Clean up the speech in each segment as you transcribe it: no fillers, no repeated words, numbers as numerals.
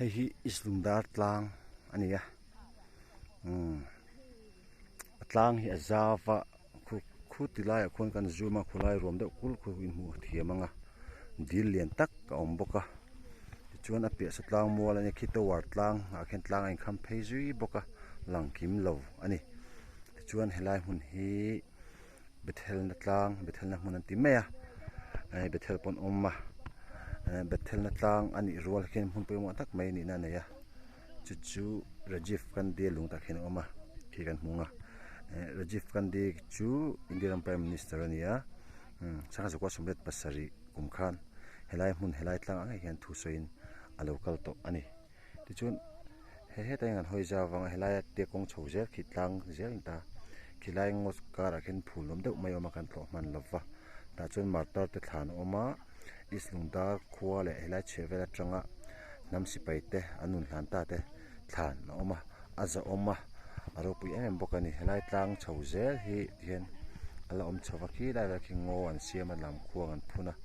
Hei hi East Lungdar tlang a ni a umm a tlang hi a zau a khu khu ti laiah khuan kan zoom a khawlai ruam deuh kul khu in hmuh thiam ang a dil lian tak a awm bawk a tichuan a piah saw tlang mual a nia khi tower tlang ah khian tlang a inkham phei zui bawk a lang kim lo a ni tichuan helai hmun hi-- Bethel na tlang Bethel na hmun an ti mai a eh Bethel pawn awm a eh Bethel na tlang a nih rual khian hmun pawimawh tak mai nihna a nei a chu chu Rajiv Gandhi a lung tah khian a awm a khi kan hmu ang a eh Rajiv Gandhi chu India ram prime minister a ni a umm sangha zakua sawmriat pasarih kum khan helai hmun helai tlang ang ah hian thu sawiin a lo kal tawh a ni. Tichuan he hetah hian kan hawi zau vang a helaia te kawng chho zel khi tlang zel a ni ta khilai ngaw karah khian phul awm deuh mai a awm a kan tlawh hman lo va tah chuan martar te thlan a awm a east lungdar khua leh helai chheh vel atanga hnam sipai te an nun hlan ta te thlan a awm a a zahawm a a ropui em em bawk a ni helai tlang chho zel hi tihian a la awm chho va khilai vel khi ngaw an siam a lamkhuang an phun a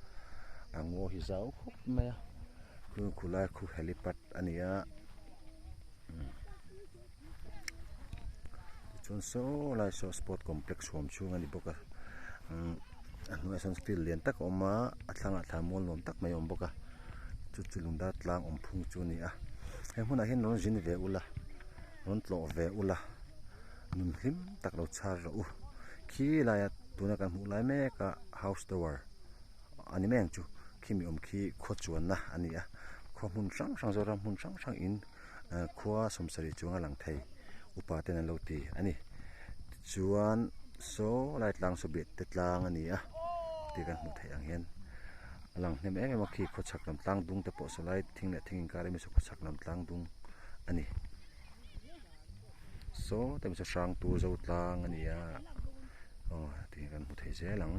a ngaw hi zau khawp mai a. Khu khulai khu helipad a ni a tichuan saw lai saw sport complex huam chhung a ni bawk a umm a hnuaiah sawn field lian tak a awm a a thlangah thlan mual nuam tak mai a awm bawk a chu chu lungdar tlang awm phung chu a ni a he hmunah hian rawn zin ve ula rawn tlawh ve ula nun hlim tak lo chhar rawh u khi laia tuna kan hmuh lai mek a house tower. A ni mai ang chu khimi awm khi khua chuanna a ni a khua hmun hrang hrang zoram hmun hrang hrang in eh khua sawmsarih chuang a lang thei upa ten an lo ti a ni tichuan saw lai tlang saw biak te tlang a ni a tih kan hmuh theih ang hian a lang hnem em em a khi khawchhak lam tlang dung te pawh sawlai thing leh thing inkar emaw saw khawchhak lam tlang dung a ni saw te saw hrang tur zo tlang a ni a aw tihian kan hmu thei zel ang.